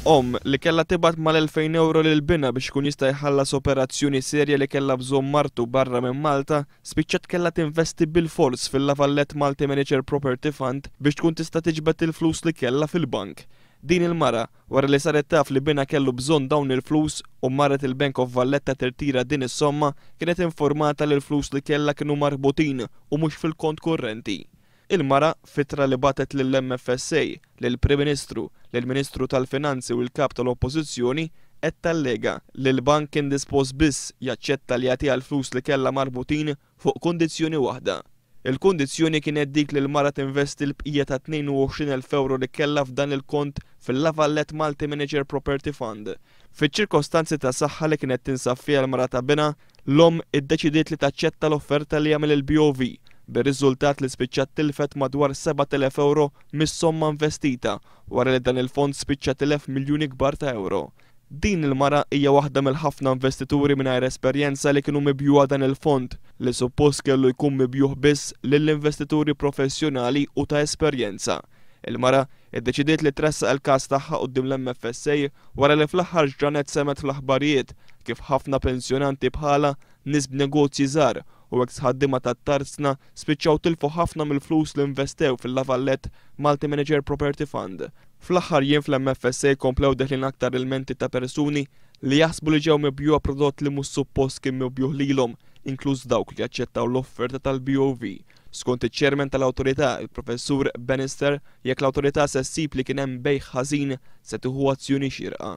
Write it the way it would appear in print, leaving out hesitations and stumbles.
Omm li kellha tibgħat mal-2,000 ewro lil binha biex ikun jista' jħallas operazzjoni serja li kellha bżonn martu barra minn Malta, spiċċat kellha tinvesti bilfors fil-La Valette Multi Manager Property Fund biex tkun tista' tiġbed il-flus li kellha fil-bank. Din il-mara, wara li saret taf li binha kellu bżonn dawn il-flus u marret il-Bank of Valletta tirtira din is-somma, kienet informata li l-flus li kellha kienu marbutin u mhux fil-kont kurrenti. Il-mara, f'ittra li bagħtet lill-MFSA, lill-Prim Ministru, lill-Ministru tal-Finanzi u l-Kap tal-Oppożizzjoni, qed tallega li l-bank kien dispost biss jaċċetta li jagħtiha l-flus li kellha marbutin fuq kundizzjoni waħda. Il-kundizzjoni kienet dik li l-mara tinvesti l-bqija ta' 22,000 ewro li kellha f'dan il-kont fil-La Valette Multi Manager Property Fund. Fiċ-ċirkostanzi ta' saħħa li kienet tinsab fiha l-mara ta' binha, L-omm iddeċidiet li taċċetta l-offerta li għamel il-BOV, bir-riżultat li spiċċat tilfet madwar 7,000 ewro mis-somma investita wara li dan il-fond spiċċa tilef miljuni kbar ta' ewro. Din il-mara hija waħda mill-ħafna investituri mingħajr esperjenza li kienu mibjugħa dan il-fond li suppost kellu jkun mibjugħ biss lil investituri professjonali u ta' esperjenza. Il-mara iddeċidiet li tressaq il-każ tagħha quddiem l-MFSA wara li fl-aħħar ġranet semgħet fl-aħbarijiet kif ħafna pensjonanti bħalha, nies b'negozji żgħar u eks ħaddiema tat-tarzna spiċċaw tilfu ħafna mill-flus li investew fil-La Valette Multi Manager Property Fund. Fl-aħħar jiem fl-MFSA komplew deħlin aktar ilmenti ta' persuni li jaħsbu li ġew mibjugħa prodott li mhux suppost kien mibjugħ lilhom, inkluż dawk li aċċettaw l-offerta tal-BOV. Skont iċ-Chairman tal-Awtorità, il-Professur Bannister, jekk l-Awtorità se ssib li kien hemm bejgħ ħażin, se tieħu azzjoni xierqa.